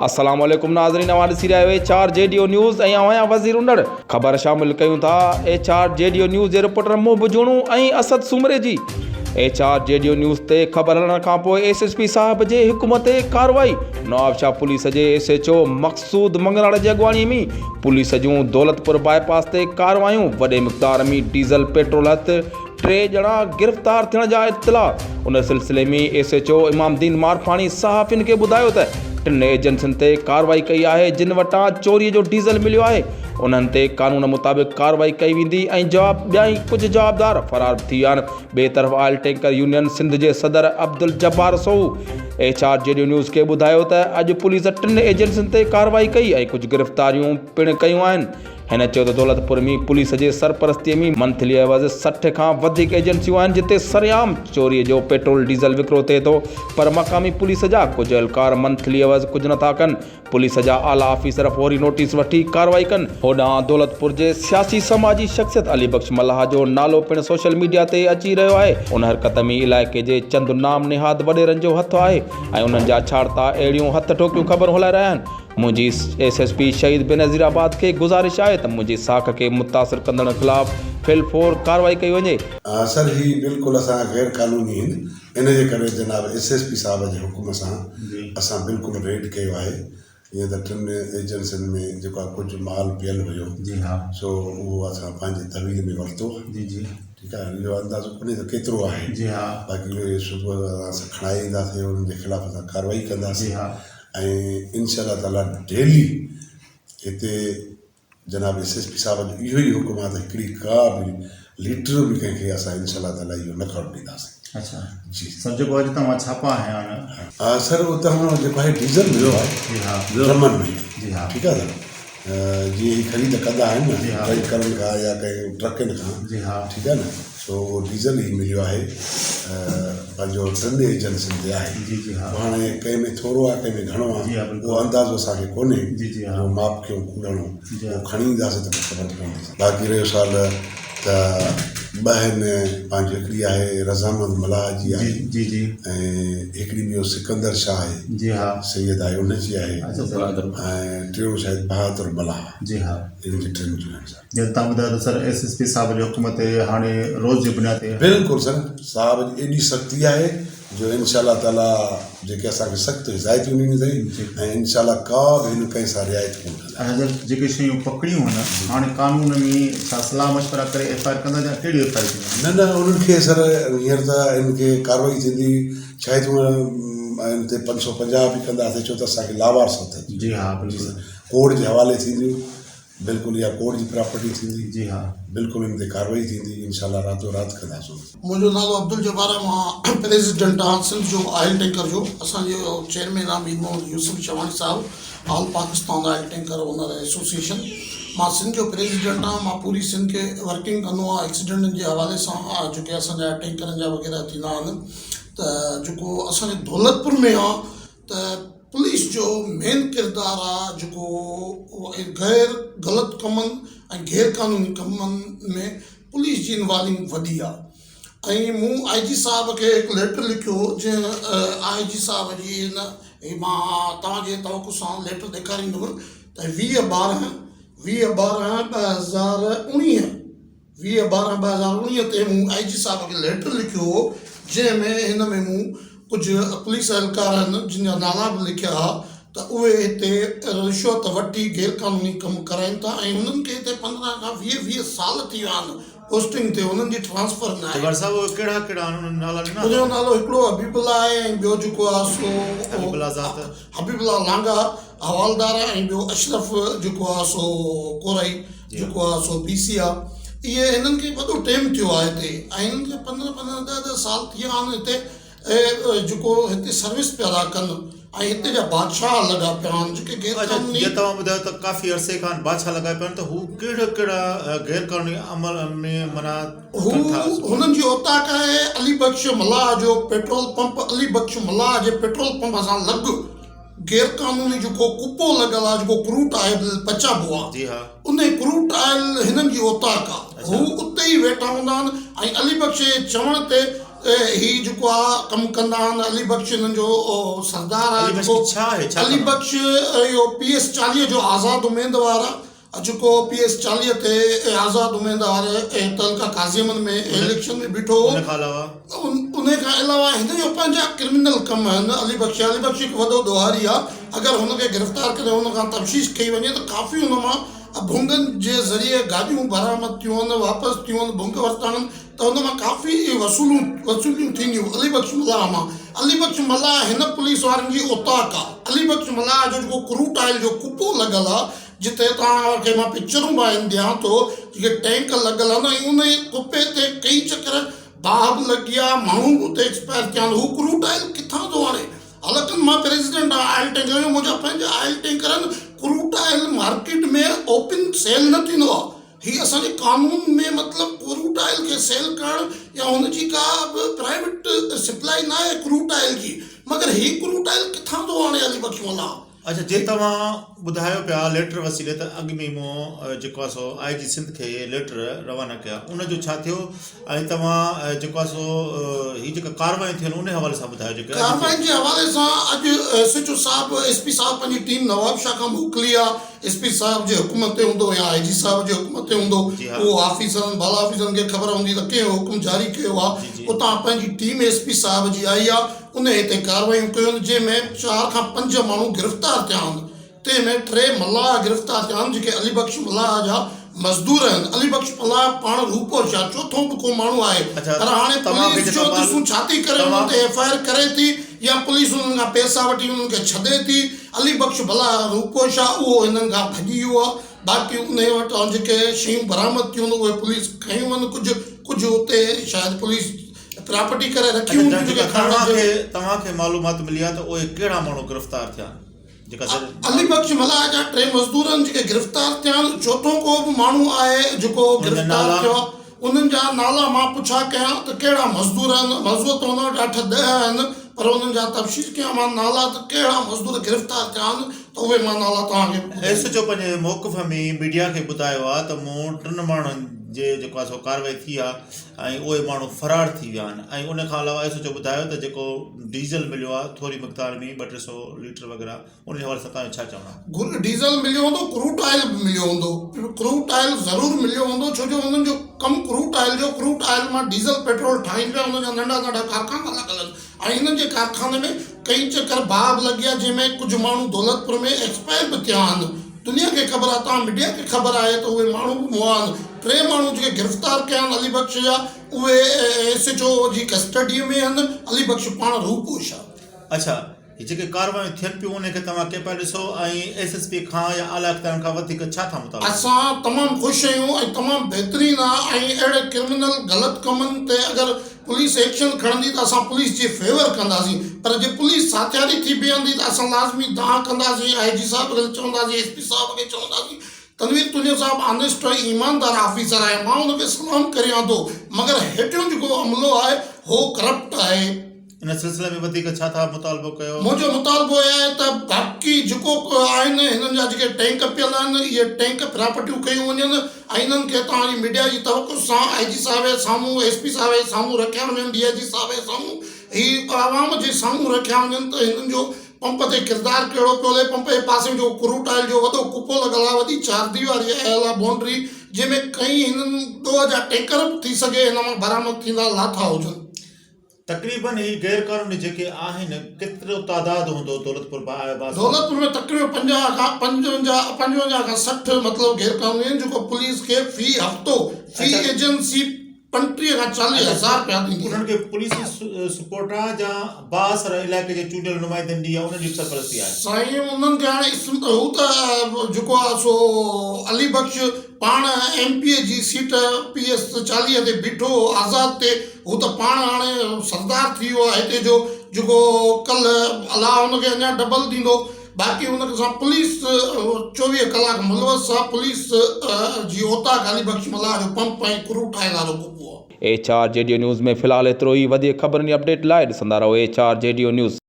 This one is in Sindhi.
السلام عليڪم ناظرين اوهان ڏسي رهيا آهيو H R G D O news ۽ آئون آهيان وزير انڙ خبر شامل ڪيون ٿا H R G D O news جي رپورٽر محب جوڻو ۽ اسد سومري جي H R G D O news تي خبر هلڻ کان پوء ايس ايس پي صاحب جي حڪم تي ڪارروائي نوابشاهه پوليس جي ايس ايڇ او مقصود مڱراڙ جي اڳواڻي ۾ پوليس جون دولتپور باء پاس تي ڪارروايون وڏي مقدار ۾ ڊيزل پيٽرول هٿ ٽي ڄڻا گرفتار ٿيڻ جا اطلاع، ان سلسلي ۾ S H O Imam Uddin Marfani صحافين کي ٻڌايو ته ٽن ايجنسين تي ڪارروائي ڪئي آهي جن وٽان چوري جو ڊيزل مليو آهي انهن تي قانون مطابق ڪارروائي ڪئي ويندي ۽ جواب ٻيا ڪجهه جوابدار فرار به ٿي ويا آهن ٻئي طرف آئل ٽينڪر يونين سنڌ جي صدر Abdul Jabbar Soho H R G D news کي ٻڌايو ته اڄ پوليس ٽن ايجنسين تي ڪارروائي ڪئي ۽ ڪجهه گرفتاريون پڻ ڪيون آهن هن چيو ته دولتپور ۾ پوليس جي سرپرستي ۾ منٿلي عيوض 60 کان وڌيڪ ايجنسيون آهن جتي سرعام چوري جو پيٽرول ڊيزل وڪرو ٿئي ٿو پر مقامي پوليس جا ڪجهه اهلڪار منٿلي عيوض ڪجهه نٿا ڪن پوليس جا اعليٰ آفيسر فوري نوٽيس وٺي ڪارروائي ڪن. هوڏانهن دولتپور جي سياسي سماجي شخصيت علي بخش ملاح جو نالو پڻ سوشل ميڊيا تي اچي رهيو آهي ان حرڪت ۾ علائقي جي چند نام نهاد وڏيرن جو هٿ آهي ۽ انهن جا ڇاڙتا اهڙيون هٿ ٺوڪيون خبرون هلائي رهيا آهن منهنجي ايس ايس پي شهيد بينظير آباد کي گذارش آهي ته منهنجي ساک کي متاثر ڪندڙن خلاف في الفور ڪارروائي ڪئي وڃي. سر هي بلڪل اسان غير قانوني هن ان جي ڪري جناب ايس ايس پي صاحب جي حڪم سان اسان بلڪل ريڊ ڪيو آهي جيئن ته ٽن ايجنسين ۾ جيڪو آهي ڪجهه مال پيل هيو سو اهو اسان پنهنجي تحويل ۾ ورتو ٺيڪ آهي اهو اندازو ڪونهي ته ڪيترو آهي باقي اهي صبح اسان کڻائي اينداسين انهن جي خلاف اسان ڪارروائي ڪنداسين ۽ انشاء الله تعاليٰ ڊيلي هتي جناب ايس ايس پي صاحب جو اهو ئي حڪم آهي ته هڪڙي ڪا به ليٽر به ڪنهن کي اسان انشاء الله تعاليٰ اهو نه ڪرڻ ڏينداسين. اڇا جي سر جيڪو اڄ توهان ڇاپا هنيا آهن. ها سر اتان جيڪو آهي ڊيزل مليو آهي جي ها ڊرمن ۾ جي ها ٺيڪ آهي سر جيئن هي خريد ڪندا آهن نه ٽينڪرن کان يا ڪنهن ٽرڪن کان جي ها ٺيڪ آهي نه سو اهو ڊيزل ئي مليو آهي پنهنجو ٽن ايجنسين تي آهي جي جي ها هاڻي ڪنهن ۾ ٿورو آهي ڪنهن ۾ گهڻو آهي جي ها بلڪل اهو اندازو اسان کي ڪونهي جي جي ها اهو ماپ ڪيون ڪوڙڻو جي ها اهو کڻي اينداسين ته پوء خبر پوندي باقي رهيو سوال ته ٻه آهن پنهنجو هڪڙي آهي رضامند ملاح جي آهي جي جي ۽ هڪڙي ٻيو سڪندر شاهه آهي جي ها سيد آهي ان جي آهي اڇا سر ۽ ٽيون شايد بهادر ملاح جي ها انهن جي ٽن جون آهن سر. جيئن توهان ٻڌايو ته سر ايس ايس پي صاحب جي حڪم تي هاڻي روز جي بنياد تي. بلڪل سر صاحب جي ايڏي سختي آهي جو انشاء الله تعالي جيڪي اسان کي سخت هدايتون ڏنيون اٿئي ۽ انشاء الله ڪا به هن ڪنهن سان رعايت ڪونه ڪندا. اڇا سر جيڪي شيون پڪڙيون هن هاڻي قانون ۾ ڇا صلاح مشورا ڪري ايف I R ڪندا يا ڪهڙي ايف I R ٿيندي؟ نه نه انهن کي سر هينئر ته انهن کي ڪارروائي ٿيندي شايد انهن تي 550 به ڪنداسين ڇو ته اسان کي لاوارث هٿ اچي جي ها بلڪل ڪورٽ جي حوالي ٿينديون بلڪل اها ڪورٽ جي پراپرٽي ٿيندي. جي ها. بلڪل ان تي ڪاروائي ٿيندي انشاء الله راتو رات ڪنداسون. منهنجو نالو عبدالجبار آهي مان پريزيڊنٽ آهيان سنڌ جو آئل ٽينڪر جو اسان جو چيئرمين آهي مير محمد يوسف شواڻي صاحب all Pakistan oil tanker owner association مان سنڌ جو پريزيڊنٽ آهيان مان پوري سنڌ کي ورڪنگ ڪندو آهيان ايڪسيڊنٽن جي حوالي سان جيڪي اسان جا ٽينڪرن جا وغيره ٿيندا آهن ته جيڪو اسان جي دولتپور ۾ آهي ته پوليس جو مين ڪردار آ جيڪو غير غلط ڪمن ۽ غير قانوني ڪمن ۾ پوليس جي انوالونگ وڏي آ ۽ مون آء جي صاحب کي هڪ ليٽر لکيو جنهن آء جي صاحب جي هن هي مان توهان جي توقع سان ليٽر ڏيکاريندم ته 20 12 20 12 2019 20 12 2019 تي مون آء جي صاحب کي ليٽر لکيو هو جنهن ۾ هن ۾ مون ڪجهه پوليس اهلڪار آهن جن جا نالا به لکيا ها ته اهي هتي رشوت وٺي غير قانوني ڪم ڪرائين ٿا ۽ هنن کي هتي 15 کان 20 20 سال ٿي ويا آهن پوسٽنگ تي هنن جي ٽرانسفر ناهي. جبار صاحب اهي ڪهڙا ڪهڙا آهن انهن نالا ڏنا ان جو نالو هڪڙو حبيب الله آهي ۽ ٻيو جيڪو آهي سو حبيب الله ذات حبيب الله لانگاهه حوالدار آهي ۽ ٻيو اشرف جيڪو آهي سو ڪورائي جيڪو آ سو پي سي آ اهي هنن کي وڏو ٽيم ٿيو آ هتي ۽ هنن کي پندرهن پندرهن ڏهه ڏهه سال ٿي ويا آهن هتي جيڪو هتي سروس پيا ٿا ڪن ۽ هتي جا بادشاهه لڳا پيا آهن جيڪي غير اچا قانوني جيئن توهان ٻڌايو ته ڪافي عرصي کان بادشاهه لڳا پيا آهن ته هو ڪهڙا ڪهڙا غير قانوني عمل ۾ معنيٰ هو ڪن ٿا هنن جي اوطاق آهي علي بخش ملاح جو پيٽرول پمپ علي بخش ملاح جي پيٽرول پمپ سان لڳ غير قانوني جيڪو ڪپو لڳل آ جيڪو ڪروٽ آئل پچائبو آ جي ها. انهي ڪروٽ آئل هنن جي اوطاق آ هو اتي ئي ويٺا هوندا آهن ۽ علي بخش جي چوڻ تي هي جيڪو آ ڪم ڪندا آهن علي بخش هنن جو سردار آ جيڪو علي بخش اهو پي ايس 40 جو آزاد اميدوار آ جيڪو پي ايس 40 تي آزاد اميدوار تعلقه قاضي احمد ۾ اليڪشن ۾ بيٺو هو ان کان علاوه هن جو پنهنجا ڪرمنل ڪم آهن علي بخش علي بخش هڪ وڏو ڏوهاري آ اگر هن کي گرفتار ڪري هن کان تفتيش ڪئي وڃي ته ڪافي هن مان ڀونگن جي ذريعي گاڏيون برآمد ٿيون آهن واپس ٿيون آهن ڀونگ ورتا آهن ته ان مان ڪافي وصولون وصوليون ٿينديون علي بخش ملاح مان علي بخش ملاح هن پوليس وارن جي اوطاق آ علي بخش ملاح جو جيڪو ڪروٽ آئل جو ڪپو لڳل آ جتي توهان کي مان پڪچرون به آهن ڏيان ٿو جيڪي ٽينڪ لڳل آهن ۽ ان ڪپي تي ڪئي چڪر باهه به لڳي آ ماڻهو به اتي ايڪسپائر ٿيا آهن هو ڪروٽ آئل ڪٿان ٿو آڻي حالانڪه مان پريزيڊنٽ آهيان آئل ٽينڪر جو منهنجا پنهنجا آئل ٽينڪر آهن crude oil market ۾ open sale نه ٿيندو آهي هي اسان جي قانون ۾ مطلب ڪروڊ آئل کي سيل ڪرڻ يا هن جي ڪا به پرائيويٽ سپلائي نه آهي ڪروڊ آئل جي مگر هي ڪروڊ آئل ڪٿان ٿو آڻي علي بخش ملاح. اڇا جي توهان ٻڌايو پيا ليٽر وسيلي ته اڳ ۾ مون جيڪو آهي سو آء جي سنڌ کي ليٽر روانا ڪيا ان جو ڇا ٿيو ۽ توهان جيڪو آهي سو هي جيڪا ڪاروايون ٿيون ان حوالي سان ٻڌايو جيڪي ڪارواين جي حوالي سان اڄ ايس ايڇ او صاحب ايس پي صاحب پنهنجي ٽيم نوابشاهه کان موڪلي آهي ايس پي صاحب جي حڪم تي هوندو يا آء جي صاحب جي حڪم تي هوندو اهو آفيسرن بالا آفيسرن کي خبر هوندي ته ڪنهن حڪم جاري ڪيو آهي اتان پنهنجي ٽيم ايس پي صاحب جي آئي آهي انهيء تي ڪارروايون ڪيون جنهن ۾ چار کان پنج ماڻهو گرفتار ٿيا آهن تنهن ۾ ٽي ملاح گرفتار ٿيا آهن جيڪي علي بخش ملاح جا مزدور آهن علي بخش ملاح پاڻ روپوش آهي چوٿون به ڪو ماڻهو آهي پر هاڻي پوليس جو ڏسون ڇا ٿي ڪري انهن تي ايف I R ڪري ٿي يا پوليس انهن کان پئسا وٺي انهن کي ڇڏي ٿي علي بخش ملاح روپوش آهي اهو هنن کان ڀڄي ويو آهي باقي انهيء وٽان جيڪي شيون برآمد ٿيون آهن اهي پوليس کنيون آهن ڪجهه ڪجهه اتي شايد پوليس پراپرٽي ڪري رکي هوندي جيڪا توهان کي توهان کي معلومات ملي آهي ته اهي ڪهڙا ماڻهو گرفتار ٿيا آهن جيڪا علي بخش ملاح جا ٽي مزدور آهن جيڪي گرفتار ٿيا آهن چوٿون ڪو به ماڻهو آهي جيڪو گرفتار ٿيو آهي انهن جا نالا مان پڇا ڪيان ته ڪهڙا مزدور آهن مزدور ته ان وٽ اٺ ڏهه آهن پر انهن جا تفشيش ڪيان مان نالا ته ڪهڙا مزدور گرفتار ٿيا آهن ته اهي مان نالا توهان کي ايس ايڇ او پنهنجي موقف ۾ ميڊيا کي ٻڌايو آهي ته مون ٽن ماڻهن جي جيڪو آهي سو ڪارروائي ٿي آهي ۽ اهي ماڻهو فرار ٿي ويا آهن ۽ ان کان علاوه ايس ايڇ او ٻڌايو ته جيڪو ڊيزل مليو آهي ٿوري مقدار ۾ ٻه ٽي سو ليٽر وغيره ان جي حوالي سان توهان جو ڇا چوڻ آهي. گهر ڊيزل مليو هوندو ڪروٽ آئل به مليو هوندو ڪروٽ آئل ضرور مليو هوندو ڇو جو انهن جو ڪم ڪروٽ آئل جو ڪروٽ آئل مان ڊيزل پيٽرول ٺاهين پيا انهن جا ننڍا ننڍا ڪارخانا لڳل آهن ۽ انهن جي ڪارخاني ۾ ڪئي چڪر باهه به لڳي آهي جنهن ۾ ڪجهه ماڻهو دولتپور ۾ ايڪسپائر به ٿيا آهن دنيا کي خبر آهي توهان ميڊيا کي خبر آهي ته اهي ماڻهو به مئا آهن ٽي ماڻهو جيڪي گرفتار ڪيا آهن علي بخش جا اهي ايس ايڇ او جي ڪسٽڊي ۾ آهن علي بخش پاڻ روپوش آهي. اڇا هي جيڪي ڪارروايون ٿين پيون انهن کي توهان ڪيئن پيا ڏسو ۽ ايس ايس پي کان يا اعليٰ اختيارين کان وڌيڪ ڇا ٿا مطالبو ڪريو؟ اسان تمام خوش آهيون ۽ تمام بهترين آهي ۽ اهڙي ڪرمنل غلط ڪمن تي اگر پوليس ايڪشن کڻندي ته اسان پوليس جي فيور ڪنداسين پر جي پوليس ساٿياري ٿي بيهندي ته اسان لازمي دانهن ڪنداسين آء جي صاحب کي چونداسين ايس پي صاحب کي چونداسين تنوير تنيو صاحب آنيسٽ ۽ ايماندار آفيسر آهي مان ان کي سلام ڪريان ٿو مگر هيٺيون جيڪو عملو آهي هو ڪرپٽ آهي. ان سلسلي ۾ وڌيڪ ڇا ٿا مطالبو ڪيو؟ منهنجو مطالبو اهي آهي ته باقي جيڪو آهن هنن جا جيڪي ٽينڪ پيل آهن اهي ٽينڪ پراپرٽيون ڪيون وڃن ۽ انهن کي توهان جي ميڊيا جي توقع سان آء جي صاحب جي سامهون ايس پي صاحب جي سامهون رکيا وڃن ڊي I جي صاحب جي سامهون هي عوام جي سامهون رکيا وڃن ته هنن جو پمپ تي ڪردار ڪهڙو پيو هلي پمپ جي پاسي ۾ جيڪو ڪروٽ آئل جو وڏو ڪپو لڳل آهي وڏي چارديواري آيل آهي بائونڊري جنهن ۾ ڪئين هنن ڏوهه جا ٽينڪر به ٿي سگهي هن مان برآمد ٿيندا لاٿا هجن. تقريبن هي غير قانوني جيڪي آهن ڪيترو تعداد هوندو دولتپور باء پاس ۾؟ دولتپور ۾ تقريبن 50 کان 55 55 کان 60 مطلب غير قانوني آهن جيڪو پوليس کي في هفتو في ايجنسي 35 کان 40 هزار رپيا ڏيندي آهي. انهن کي پوليس جي سپورٽ آهي يا بااثر علائقي جي چونڊيل نمائندن جي يا انهن جي به سرپرستي آهي؟ سائين انهن کي هاڻي اسم ته هو ته جيڪو آهي سو علي بخش پاڻ ايم پي اي جي سيٽ پي ايس 40 تي بيٺو هو آزاد تي هو ته پاڻ هاڻي سردار ٿي ويو آهي هتي جو جيڪو ڪلهه الله هن کي اڃا ڊبل ڏيندو باقي ان سان پوليس 24 ڪلاڪ ملوث آ پوليس جي اوطاق علي بخش ملاح جو پمپ ۽ ڪروٽ آئل وارو ڪپو آ. H R G D news ۾ في الحال ايترو ئي وڌيڪ خبرن ۽ اپڊيٽ لاء ڏسندا رهو H R G D news.